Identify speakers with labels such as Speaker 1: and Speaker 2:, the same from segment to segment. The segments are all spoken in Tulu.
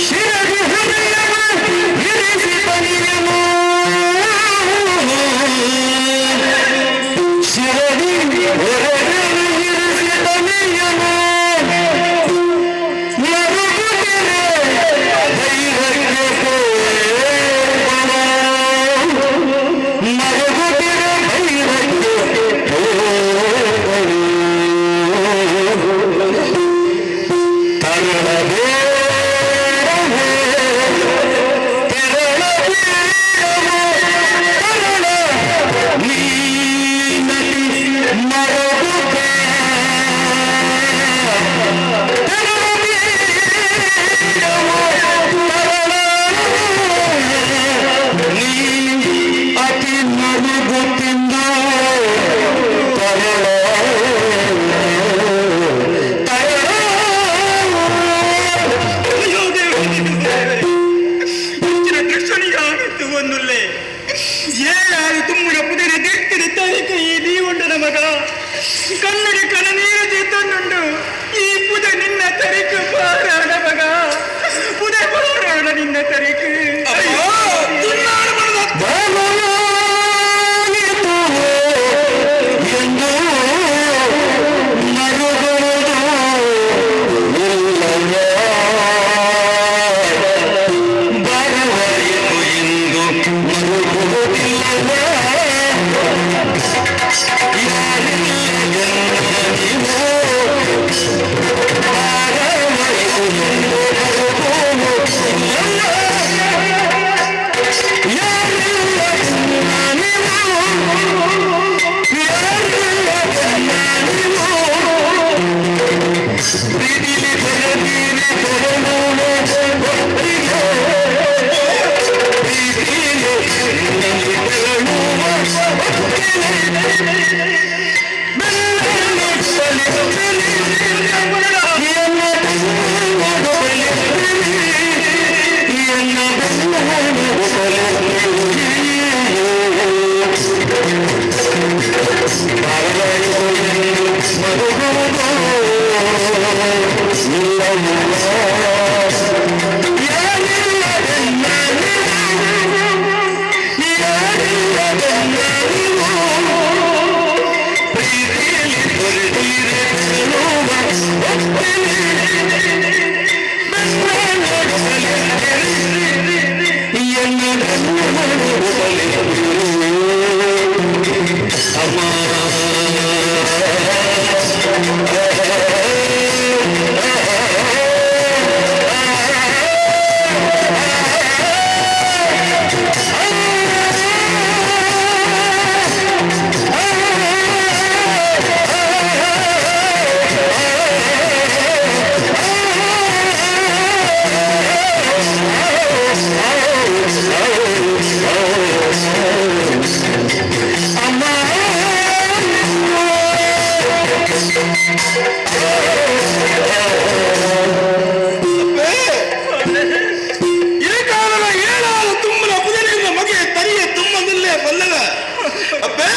Speaker 1: ಶಿರದಿ ಹೃದಯವ ಇರಿಸಿ ಪನಿಯನು. ಶಿರದಿ ಹೃದಯವ ಇರಿಸಿ ಪನಿಯನು. ಮರುಗುತ್ತಿರೆ ಭೈರಕ್ಕೆ ಪೋಪನು. ಮರುಗುತ್ತಿರೆ ಭೈರಕ್ಕೆ ಪೋಪನು. ತರಳಬೇಡವೇ, ತೆರಳಬೇಡವೋ, ತರಳ ನೀನತಿ ಮರುಗುತ್ತ. ತೆರಳಬೇಡವೋ, ತರಳ ನೀ ಅತಿ ಮರುಗುತ್ತಿಂದ ತರಳ ತರಳ.
Speaker 2: ಅಯ್ಯೋ ದೇವರೇ, ಇಂಚಿನ ಕೃಷ್ಣನಿಗಾಗಿತ್ತು ಒಂದುಲ್ಲೆ ಏಳಾರು ತುಮ್ಮನ ಪುದರಿ ದಿಟ್ಟಿದ ತರಿಕೆ ಈ ನೀವುಂಡನ ಮಗ ಕನ್ನಡಿ ಕಣ ನೀರು ಚೇತನ್ನುಂಡು ಈ ಪುದ ನಿನ್ನ ತರಿಕು ಪಾರಾಡ ಮಗ ಪುದ ಪಾರಾಡ ನಿನ್ನ ತರಿಕು.
Speaker 3: ಅಯ್ಯೋ, ದುನ್ನಾಡ ಬಡದ.
Speaker 1: ಬಲವಾಯಿತು ಎಂದು ಮರುಗುವುದು ಇಲ್ಲಯ್ಯ. ಬರವಾಯಿತು ಎಂದು ಮರುಗುವುದಿಲ್ಲಯ್ಯ. ಯಾರಿಲ್ಲವೆನ್ನ ನೀವು. ಬಾರವಾಯಿತು ಎಂದು ಮರುಗುವುದಿಲ್ಲಯ್ಯ. ಯಾರಿಲ್ಲವೆನ್ನ ನೀವು. ಯಾರಿಲ್ಲವೆನ್ನ ನೀವು. ಪ್ರೀತಿಲಿ ಬೆರೆತೀರಿ ಬೆರಳುವ ಒಪ್ಪಿಗೆ. ಪ್ರೀತಿಲಿ ನಿನ್ನಲ್ಲಿ ತೆರಳುವ ಒಪ್ಪಿಗೆ. ಬೆನ್ನೆಲುಬಲಿ ಎನ್ನ ಬೆನ್ನೆಲುಬಲಿ ಎನ್ನ ಬೆನ್ನೆಲುಬಲಿ. ಬಾರವಾಯಿತು ಎಂದು ಮರುಗುವುದು ಇಲ್ಲಯ್ಯ. ಯಾರಿಲ್ಲವೆನ್ನ ನೀವು. ಯಾರಿಲ್ಲವೆನ್ನ ನೀವು. ಪ್ರೀತಿಯಲ್ಲಿ ದೊರೆತೀರಿ ತೆರಳುವ ಒಪ್ಪಿಗೆ. ಬೆನ್ನೆಲುಬಲಿ ಎನ್ನ ಬೆನ್ನೆಲುಬಲಿ. ಅಮ್ಮ. ಅಮ್ಮ.
Speaker 3: ಈ ಕಾಲದ ಏಳಾದ ತುಂಬನ ಪುದರಿನ ಮಗೆ ತರಿಯ ತುಂಬದಿಲ್ಲೇ ಬಲ್ಲದ ಅಪ್ಪೇ.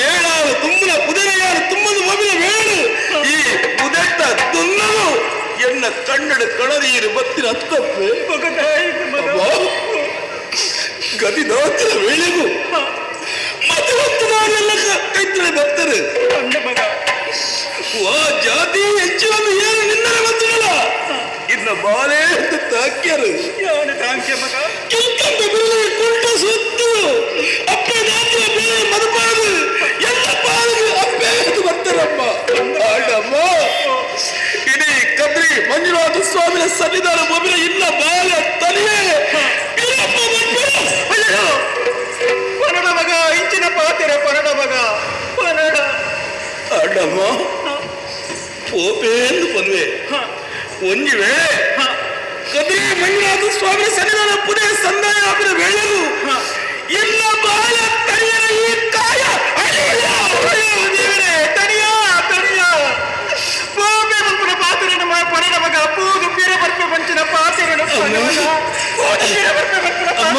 Speaker 3: ಏಳಾದ ತುಂಬನ ಪುದರೆಯಾದ ತುಂಬದ ಮೊಬಿಲ ವೇಳು ಈ ಪುದೆಟ್ಟ ತುನ್ನದು ಎನ್ನ ಕನ್ನಡ ಕಳದೀರು ಬತ್ತಿನ ಹತ್ತಪ್ಪೆ. ಗತಿ ದೋತಿನ ವೇಳೆಗೂ ಮತ್ತೆ ಹೊತ್ತು ನಾವೆಲ್ಲ ಕೈತಳೆ ಬರ್ತಾರೆ. ವಾ ಜಾತಿ ಹೆಚ್ಚಿನದು ಏನು ನಿನ್ನರೆ ಗೊತ್ತಿಲ್ಲ ಇನ್ನ ಬಾಲೇ ಅಂತ ತಾಕ್ಯರು.
Speaker 2: ಯಾವನ ತಾಂಕ್ಯ ಮಗ?
Speaker 3: ಕಿಲ್ಕಂತ ಬಿರುದು ಕುಂಟ ಸುತ್ತು ಅಪ್ಪೆ ನಾತಿನ ಬೇರೆ ಮದುಪಾದು ಎಲ್ಲ ಪಾಲಿಗೆ ಅಪ್ಪೆ ಅಂತ ಬರ್ತಾರಮ್ಮ. ಆಡಮ್ಮ, ಇಡೀ ಕದ್ರಿ ಮಂಜುನಾಥ ಸ್ವಾಮಿನ ಸನ್ನಿಧಾನ ಮೊಬಿಲ ಇಲ್ಲ ಬಾಲ ತಲೆಯೇ ಇಲ್ಲಪ್ಪ ಬರ್ತೀರ.
Speaker 2: ಅಯ್ಯೋ, ಪನಡ ಮಗ, ಇಂಚಿನ ಪಾತಿರ ಪನಡ ಮಗ ಪನಡ.
Speaker 3: ಆಡಮ್ಮ, ಪೋಪೆ ಎಂದು ಬಂದ್ವೆ. ಒಂಜಿ ವೇಳೆ ಕದ್ರಿ ಮಂಜುನಾಥ ಸ್ವಾಮಿನ ಸನ್ನಿಧಾನ ಪುದೇ ಸಂದಾಯ ಹಾಕಿದ ವೇಳೆಗೂ ಇಲ್ಲ ಬಾಲ ತಲೆಯ ಈ ಕಾಯ ಅಳಿಯಿಲ್ಲ.
Speaker 2: ಅಯ್ಯೋ ದೇವರೇ, ತಣಿಯ ತಣಿಯ ಪೋಪೆ ಬಂಪುನ ಪಾತಿರನ ಪನಡ ಮಗ ಪೂದು ಪಿರ ಬರ್ಪೆ ಬಂಚಿನ ಪಾತಿರನ ಪನಡ ಮಗ ಪೂದು ಪಿರ ಬರ್ಪೆ ಬಂಪುನ.
Speaker 3: ಅಮ್ಮ,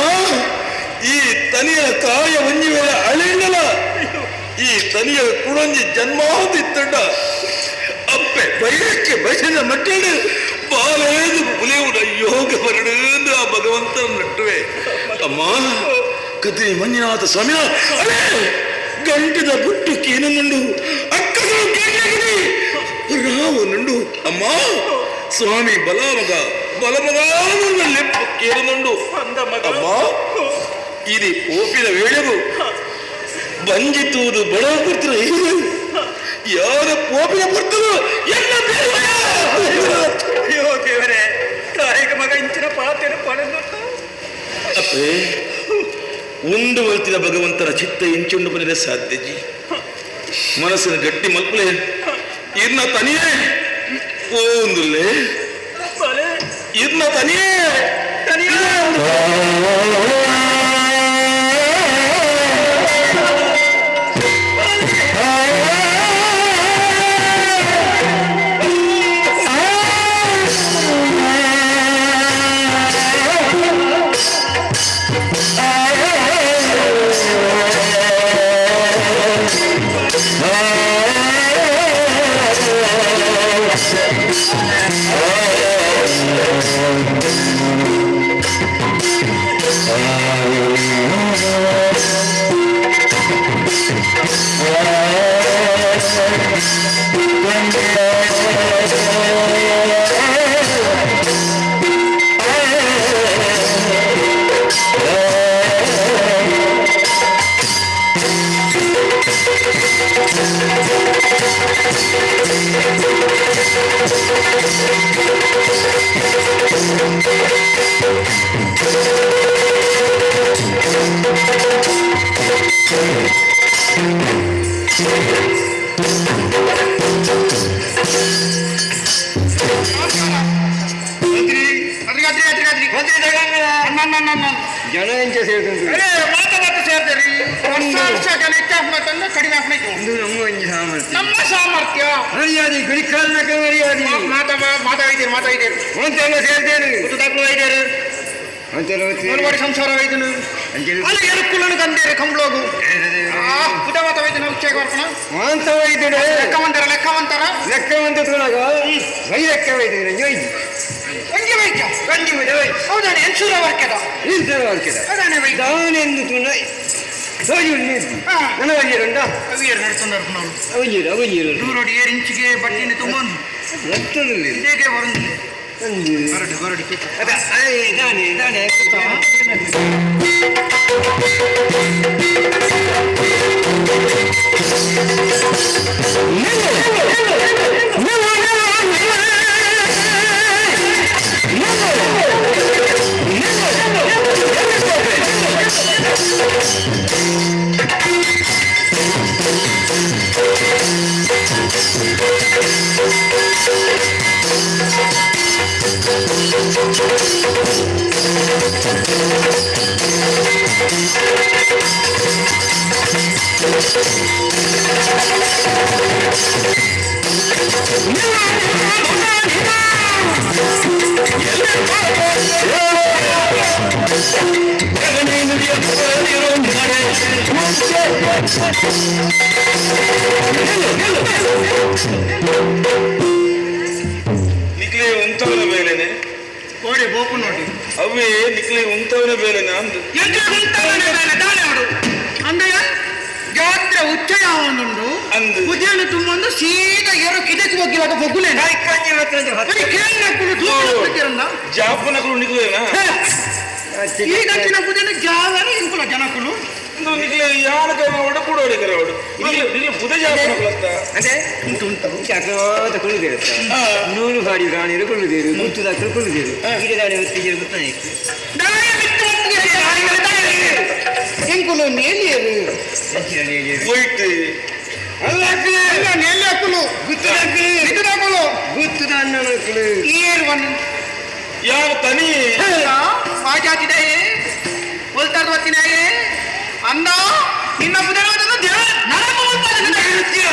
Speaker 3: ಈ ತನಿಯ ಕಾಯ ಒಂಜಿ ವೇಳೆ ಅಳಿಲ್ಲಲ್ಲ ಈ ತನಿಯ ಕುಡೊಂಜಿ ಜನ್ಮಾವತಿ ಇತ್ತಂಡ ಅಪ್ಪೆ ಬೈರಕ್ಕೆ ಬಯಸಿದ ಮಟ್ಟಿಡು. ಬಾಲೇದು ಪುಲಿಯುಡ ಯೋಗ ಬರಡು ಆ ಭಗವಂತನ ನಟ್ಟುವೆ. ಅಮ್ಮ ಕದ್ರಿ ಮಂಜುನಾಥ ಸ್ವಾಮಿಯ ಅಲೇ ಗಂಟದ ಬುಟ್ಟು ಕೇನನುಂಡು ಅಕ್ಕಗಳು ಗಂಡಗಿರಿ ರಾವನುಂಡು. ಅಮ್ಮ ಸ್ವಾಮಿ ಬಲಮಗ ಬಲಮಗ ಲೆಪ್ಪು ಕೇನನುಂಡು. ಅಮ್ಮ ఇది ಓಪಿನ ವೇಳೆಗೂ ಬಂಜಿತೂದು ಬಡವ ಪುತ್ರ ಯಾರ ಪೋಪಿನ ಪುತ್ರರು ಎಲ್ಲ
Speaker 2: ಅಯ್ಯೋ ದೇವರೇ, ತಾಯಿಗೆ ಮಗ ಇಂಚಿನ ಪಾತೆನ ಪಡೆದು.
Speaker 3: ಅಪ್ಪೇ ಉಂಡು ಬಲ್ತಿನ ಭಗವಂತನ ಚಿತ್ತ ಇಂಚುಂಡು ಬನಿದೆ ಸಾಧ್ಯಜಿ. ಮನಸ್ಸಿನ ಗಟ್ಟಿ ಮಲ್ಪಲೆ ಇರ್ನ ತನಿಯೇ ಓಂದುಲ್ಲೆ ಇರ್ನ ತನಿಯೇ
Speaker 2: ತನಿಯೇ.
Speaker 1: ಜನ ಎಂಚ ಸೇರ್ತುಂಟು.
Speaker 2: ಅರೇ ಮಾತ ಮಾತ ಸೇರ್ತಾರೆ, ವರ್ಷ ವರ್ಷ ಜನ ಹೆಚ್ಚಾಗ್ಬೇಕಂದ್ರೆ ಕಡಿಮೆ ಆಗ್ಬೇಕು.
Speaker 1: ಇದು ನಮ್ಮ ಒಂಜಿ ಸಾಮರ್ಥ್ಯ.
Speaker 2: ನಮ್ಮ ಸಾಮರ್ಥ್ಯ.
Speaker 1: ಮರ್ಯಾದೆ ಗುಡಿಕಾಲ್ನಕ ಮರ್ಯಾದೆ.
Speaker 2: ಮಾತ ಮಾತಾಡಿದ್ದೀರಿ ಮಾತಾಡಿದ್ದೀರಿ.
Speaker 1: ಒಂತೆಲ್ಲ ಸೇರ್ತೇನೆ.
Speaker 2: ದಾಖಲು ಐದೇರು.
Speaker 1: ಒಂತೆಲ್ಲ.
Speaker 2: ಮೂರು ಸಂಸಾರ ಐದನು. ಅಲ್ಲಿ ಎರುಕುಳ್ಳನು ಕಂದೇರು ಕಂಬ್ಳೋಗು ಆ ಪುಟ ಮಾತ ಐದನು ಉಚ್ಚೇಗ ಬರ್ಪಣ.
Speaker 1: ಮಾಂಸವೈದ್ಯಡೆ.
Speaker 2: ಲೆಕ್ಕವಂತರ ಲೆಕ್ಕವಂತರ.
Speaker 1: ಲೆಕ್ಕ ಅಂತ ತೋಳಗ ವೈ ಲೆಕ್ಕ ವೈದ್ಯ ವೈದ್ಯ.
Speaker 2: ಒಂಜಿ ವೈದ್ಯ.
Speaker 1: ಕಂಜಿ ವೈದ್ಯ.
Speaker 2: ಹೌದಾನೆ ಎನ್ಸೂರ ವರ್ಕೆದ.
Speaker 1: ಇಂತರ ವರ್ಕೆದ.
Speaker 2: ಅದಾನೆ ವೈದ್ಯ.
Speaker 1: ದಾನೆಂದು ತುಣ ಸೋಜು ನೀರು. ನನ್ನ ವೈದ್ಯರುಂಡ.
Speaker 2: ಅವಿಯರು ನಡ್ತೊಂಡರು ನಾವು.
Speaker 1: ಅವಜೀರು ಅವಜೀರು.
Speaker 2: ದೂರೋಡಿ ಏರು ಇಂಚಿಗೆ ಬಟ್ಟಿನ ತುಂಬೊಂದು.
Speaker 1: ರಕ್ತದಲ್ಲಿ.
Speaker 2: ಇದೇಗೆ ಬರಂದಿಲ್ಲ. ಬರಡು ಬರಡು.
Speaker 1: ಅದ ದಾನೆ ದಾನೆ.
Speaker 3: ನಿಕ್ಲೆ ಉಂತವನ ಬೇಲೆನೆ.
Speaker 2: ಕೋಡಿ ಬೋಪು ನೋಡಿ.
Speaker 3: ಅವೇ ನಿಕ್ಲೆ ಉಂತವನ ಬೇಲೆನ ಅಂದು.
Speaker 2: ಎಂತ ಉಂತವನ ಬೇಲೆ ದಾನೆ ಅವಡು ಅಂದಯ ಜಾತ್ರೆ ಉಚ್ಚಯ ಅವನುಂಡು.
Speaker 3: ಅಂದು.
Speaker 2: ಉದ್ಯಾನ ತುಂಬೊಂದು ಸೀದಾ ಏರೋ ಕಿದಕ್ಕೆ ಹೋಗಿವಾಗ ಬೊಗ್ಗುಲೇನ ಕೇಳಿನಕ್ಕುಲು ದೂರ.
Speaker 3: ಜಾಪನಗಳು ನಿಕ್ಲೇನಾ?
Speaker 2: ಈ ಗಂಟಿನ ಪುದೆನ ಜಾವರ ಇಂಕುಲ ಜನಕುಲು.
Speaker 3: ಇಂದು ನಿಕ್ಲೆ ಯಾನ ಕೈ ಒಡ ಕೂಡ ಕರವಡು ನಿಕ್ಲೆ ನಿಕ್ಲೆ ಪುದೆ ಜಾಪನಗಳು
Speaker 1: అంటే
Speaker 2: ಉಂಟು ಉಂಟು.
Speaker 1: ಅಕ್ರವಾದ ಕುಳ್ಳುದೇರು ನೂಲು ಹಾಡಿ ರಾಣಿಯರು ಕುಳ್ಳುದೇರು ಗುತ್ತುದಾಕರು ಕುಳ್ಳುದೇರು ಈಗ ದಾಣಿ ಒತ್ತಿಗೆ ಗೊತ್ತಾನೆ.
Speaker 2: ದಾಯ ಬಿಟ್ಟು ಇಂಕುಲು ನೇಲಿಯರು.
Speaker 3: ಹೋಯ್ತು.
Speaker 2: ಅಲ್ಲ ನೇಲಿಯಕ್ಕುಲು.
Speaker 1: ಗುತ್ತುದಾಕಲು.
Speaker 2: ಬಿತ್ತುದಾಕುಲು.
Speaker 1: ಗುತ್ತುದ ಅನ್ನನಕ್ಕಲು.
Speaker 2: ಏರು ಒನ್.
Speaker 3: ಯಾವ ತನಿ.
Speaker 2: ಆಜಾತಿದಾಯೇ ಒಲ್ತಾದ ವತ್ತಿನಾಯೇ ಅಂದ ನಿನ್ನ ಪುದೆನ ದೇವ ನರಕ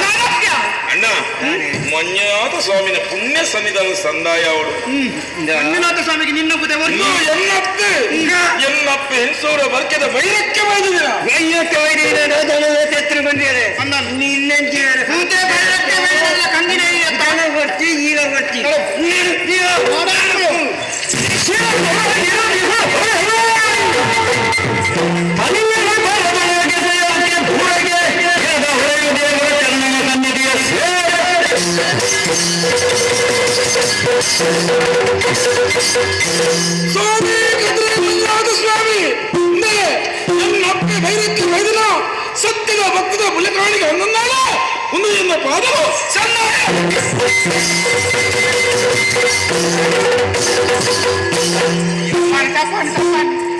Speaker 2: ನರಕ್ಯ.
Speaker 3: ಅಣ್ಣ ಮಂಜುನಾಥ ಸ್ವಾಮಿನ ಪುಣ್ಯ ಸನ್ನಿಧಾನ ಸಂದಾಯ ಅವಳು.
Speaker 2: ಮಂಜುನಾಥ ಸ್ವಾಮಿಗೆ ನಿನ್ನ ಪುದೆ
Speaker 3: ಇನ್ನು ಎನ್ನಪ್ಪೆ ಎನ್ನಪ್ಪೆ ಹೆಂಸೂರ ಬರ್ಕೆದ ವೈರಕ್ಕೆ ವೈದ್ಯನ.
Speaker 1: ವೈರಕ್ಕೆ ವೈದ್ಯನ ಎತ್ತರ ಬಂದಿದ್ದಾರೆ.
Speaker 2: ಅಂದ
Speaker 1: ನಿನ್ನಂಚಿನ
Speaker 2: ಭೂತೆ ಬೈರಕ್ಕೆ ವೈರಲ್ಲ ಕಂದಿನ
Speaker 1: ದನ ಬರ್ತಿ ಈಗ ಬರ್ತಿ.
Speaker 2: ನೋಡ.
Speaker 3: ಸ್ವಾಮಿ ಕದ್ರಿ ಮಂಜುನಾಥ ಸ್ವಾಮಿ ನನ್ನ ಅಪ್ಪೆ ಭೈರಕ್ಕೆ ಬೈದನ ಸತ್ಯದ ಭಕ್ತದ ಬುಲಕಾಣಿಗೆ ಒಂದೊಂದಾಳ ಒಂದು ಎನ್ನ ಪಾದವು ಸಣ್ಣ.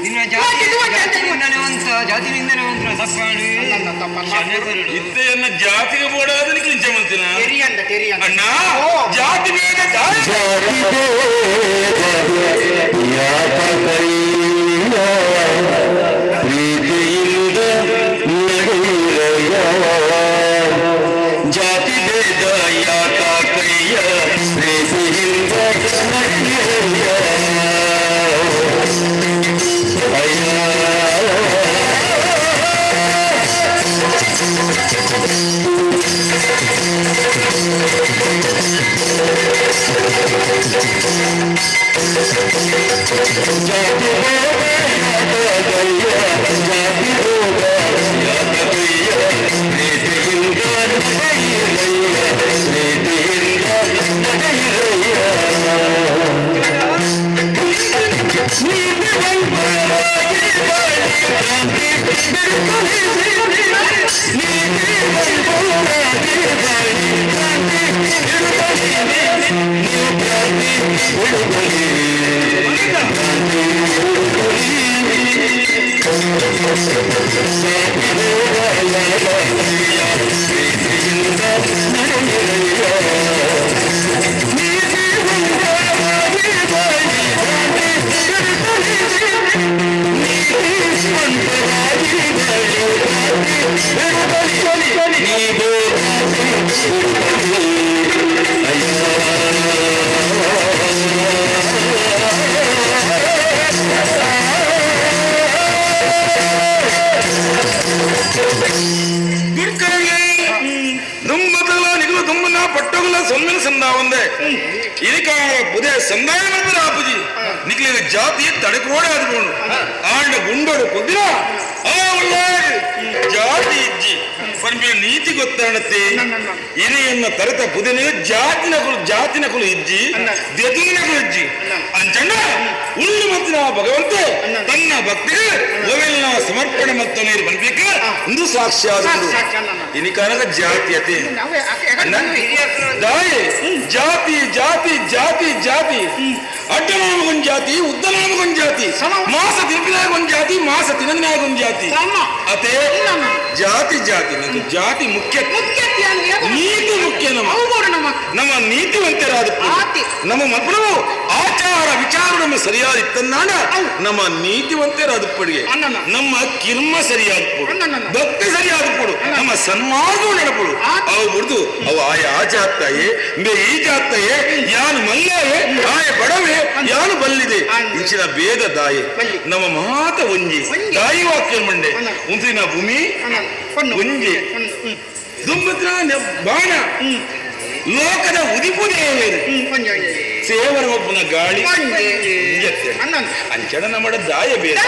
Speaker 1: ನಿನ್ನ ಜಾತಿ ಜಾತಿ ನಿಂದನೆ ಜಾತಿ ನಿಂದನೆ ಅಂತ ತಪ್ಪಾಡು.
Speaker 3: ಇತ್ತೆಯನ್ನ ಜಾತಿಗೆ ಬೋಡಾದ ನಿಂಚ ಮಂತಿನ
Speaker 2: ತೆರಿಯಂದ ತೆರಿಯಂದ.
Speaker 3: ಅಣ್ಣ, ಜಾತಿ ಬೇಡ ಜಾತಿ.
Speaker 4: ಜಾತಿ ಭೇದ ಯಾತಕಯ್ಯ, ಪ್ರೀತಿಯಿಂದ ನಡೆಯಿರಯ್ಯ. ಜಾತಿ ಭೇದ ಯಾತಕಯ್ಯ, ಪ್ರೀತಿಯಿಂದ ನಡೆಯಿರಯ್ಯ. ಅಯ್ಯ. ಜಾತಿ ಭೇದ ಯಾತಕಯ್ಯ, ಜಾತಿ ಭೇದ ಯಾತಕಯ್ಯ, ಪ್ರೀತಿಯಿಂದ ನಡೆಯಿರಯ್ಯ, ಪ್ರೀತಿಯಿಂದ ನಡೆಯಿರಯ್ಯ. ನೀತಿ ವೈಭವವಾಗಿ ಬಾಳಿ, ಕ್ರಾಂತಿ ಬಿಡುತ್ತಲಿಸಿ. ನೀತಿ ವೈಭವವಾಗಿ ಬಾಳಿ, ಕ್ರಾಂತಿ ಬಿಡುತ್ತಲಿಸಿ. ನೀವು ಕ್ರಾಂತಿ ಬಿಡುತ್ತಲಿ, ಕ್ರಾಂತಿ ಬಿಡುತ್ತಲಿ. ಜಾತಿ ಭೇದ ಯಾತಕಯ್ಯ, ಪ್ರೀತಿಯಿಂದ ನಡೆಯಿರಯ್ಯ. ನೀತಿ ವೈಭವವಾಗಿ ಬಾಳಿ, ಕ್ರಾಂತಿ ಬಿಡುತ್ತಲಿಸಿ. ನೀತಿವಂತರಾಗಿ ಬಾಳಿ, ಕ್ರಾಂತಿ ಬಿಡುತ್ತಲಿ. ನೀವು ಕ್ರಾಂತಿ ಬಿಡುತ್ತಲಿ. ಅಯ್ಯ.
Speaker 3: ದುರ್ಕರಗೆ ದುಂಬದಲ ನಿಗಲು ದುಂಬನ ಪಟ್ಟೋಗಲ ಸೊಮ್ಮಿನ ಸಂದ ಒಂದೇ ಇದಕ್ಕ ಬುದೇ ಸಂದಾಯ ಮಂದಿರ ಆಪುಜಿ ನಿಕ್ಲಿನ ಜಾತಿ ತಡೆಕೋಡೆ ಆದ್ಕೊಂಡು ಆಂಡ ಗುಂಡೋಡು ಕೊದ್ದಿನ ಆ ಒಳ್ಳೆ ಜಾತಿ ಇಜ್ಜಿ ಪರ್ಮಿ ನೀತಿ ಗೊತ್ತಾಣತ್ತೆ. ಇನೆಯನ್ನ ತರೆತ ಬುದನೆ ಜಾತಿನಕುಲು ಜಾತಿನಕುಲು ಇಜ್ಜಿ, ದೆದುನಕುಲು ಇಜ್ಜಿ. ಅಂಚಣ್ಣ ಉಳ್ಳು ಮತ್ತಿನ ಭಗವಂತೆ ತನ್ನ ಭಕ್ತಿಗೆ ಒವೆಲ್ಲ ಸಮರ್ಪಣೆ ಮತ್ತು ನೀರು ಬನ್ಬೇಕು ಒಂದು ಸಾಕ್ಷ್ಯ. ಇನಿಕಾನಕ ಜಾತಿ ಅತೆ ದಾಯಿ ಜಾತಿ ಜಾತಿ ಜಾತಿ ಜಾತಿ. ಅಡ್ಡನಾಮಗೊಂದು ಜಾತಿ, ಉದ್ದನಾಮಗೊಂದು ಜಾತಿ, ಮಾಸ ತಿರುಪಿನಾಗೊಂದು ಜಾತಿ, ಮಾಸ ತಿನ್ನನಾಗೊಂದು ಜಾತಿ ಅತೆ. ಜಾತಿ ಜಾತಿ ನಂಗೆ ಜಾತಿ ಮುಖ್ಯ, ನೀತಿ ಮುಖ್ಯ. ನಮ್ಮ ನಮ್ಮ ನೀತಿವಂತರಾದ ನಮ್ಮ ಮಕ್ಕಳು ಆಚಾರ ವಿಚಾರ ನಮ್ಮ ಸರಿಯಾದ ಇತ್ತನ್ನಾಡ ನಮ್ಮ ನೀತಿವಂತರಾದ ಪಡಿಗೆ ನಮ್ಮ ಕಿರ್ಮ ಸರಿಯಾದ ಪೊಡು, ಭಕ್ತಿ ಸರಿಯಾದ ಪೊಡು, ನಮ್ಮ ಸನ್ಮಾರ್ಗ ನಡಪಡು. ಅವು ಬಿಡ್ದು ಅವು ಆಯ ಆ ಜಾತ್ತಾಯೆ ಬೇ ಈ ಜಾತ್ತಾಯೆ ಯಾನು ಮಲ್ಲಾಯೆ ಆಯ ಬಡವೆ ಯಾನು ಬಲ್ಲಿದೆ ಇಂಚಿನ ಭೇದ ದಾಯೆ. ನಮ್ಮ ಮಾತ ಒಂಜಿ ದಾಯಿ ವಾಕ್ಯ ಮಂಡೆ ಉಂತಿನ ಭೂಮಿ ಒಂಜಿ ದುಂಬತ್ರ ಬಾಣ ಲೋಕದ ಉದಿಪು ದೇವೇರು ಸೇವರ ಒಬ್ಬನ ಗಾಳಿ ಅಂಚಡ ನಮ್ಮ ದಾಯ ಬೇರೆ.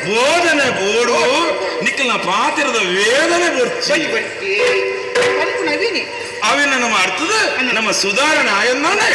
Speaker 3: ಬೋಧನೆ ಬೋಡು ನಿಕ್ಕಲ್ನ ಪಾತಿರದ ವೇದನೆ ಬರ್ಚಿ ಅವಿನ ನಮ್ಮ ಅರ್ಥದ ನಮ್ಮ ಸುಧಾರಣೆ ಆಯನ್ನಾನೆ.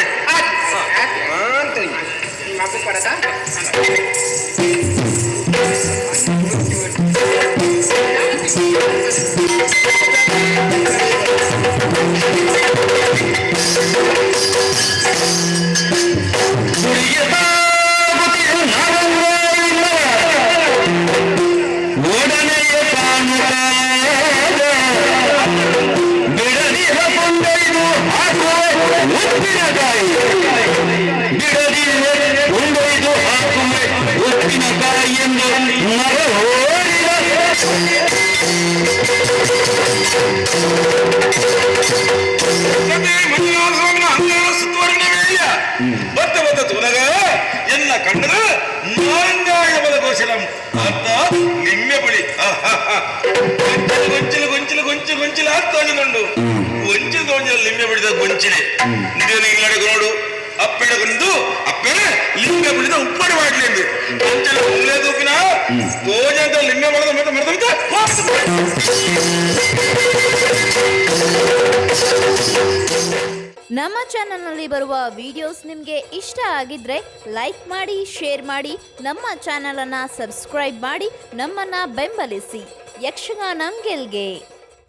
Speaker 4: ಒಡನೆಯ ಕಾಣುತ್ತಾಗ ಬಿಡದಿಹ ಕೊಂಡೊಯ್ದು ಹಾಕುವ ಉಪ್ಪಿನಕಾಯಿ, ಬಿಡದಿಹ ಕೊಂಡೊಯ್ದು ಹಾಕುವ ಉಪ್ಪಿನಕಾಯಿ ಎಂದು ನರ ಹೋರಿದ.
Speaker 3: ಮಂಜುನಾಥ ಸ್ವಾಮಿನ ಅಂಗಾರ ಸುತ್ತುವರಿನ ಬತ್ತ ಬತ್ತ ತುನಗ ಎನ್ನ ಕಂಡದ ಮಾಂಗಾಯ ಬಲ ಗೋಶಲಂ ಅತ್ತ ಲಿಂಬೆ ಬಳಿ ಗೊಂಚಿಲು ಗೊಂಚಿಲು ಗೊಂಚಿಲು ಗೊಂಚಿಲು ಆತ್ತೋಂಡು ಗೊಂಚಿಲು ತೋಂಜಿಲ ಲಿಂಬೆ ಬಿಡಿದ ಗೊಂಚಿಲೆ ಇಂದೇನು ಇಲ್ಲಡೆ ನೋಡು ಅಪ್ಪೆಡ ಕೊಂದು ಅಪ್ಪೆ ಲಿಂಬೆ ಬಿಡಿದ ಉಪ್ಪಡಿ ಮಾಡ್ಲಿಂದು ಗೊಂಚಲು ಉಂಗ್ಲೇ ತೂಪಿನ ತೋಜಂತ ಲಿಂಬೆ ಬಳದ ಮತ್ತೆ ಮರೆತ.
Speaker 5: ನಮ್ಮ ಚಾನೆಲ್ನಲ್ಲಿ ಬರುವ ವಿಡಿಯೋಸ್ ನಿಮಗೆ ಇಷ್ಟ ಆಗಿದ್ರೆ ಲೈಕ್ ಮಾಡಿ, ಶೇರ್ ಮಾಡಿ, ನಮ್ಮ ಚಾನೆಲನ್ನು ಸಬ್ಸ್ಕ್ರೈಬ್ ಮಾಡಿ, ನಮ್ಮನ್ನು ಬೆಂಬಲಿಸಿ. ಯಕ್ಷಗಾನ ಗೆಲ್ಗೆ.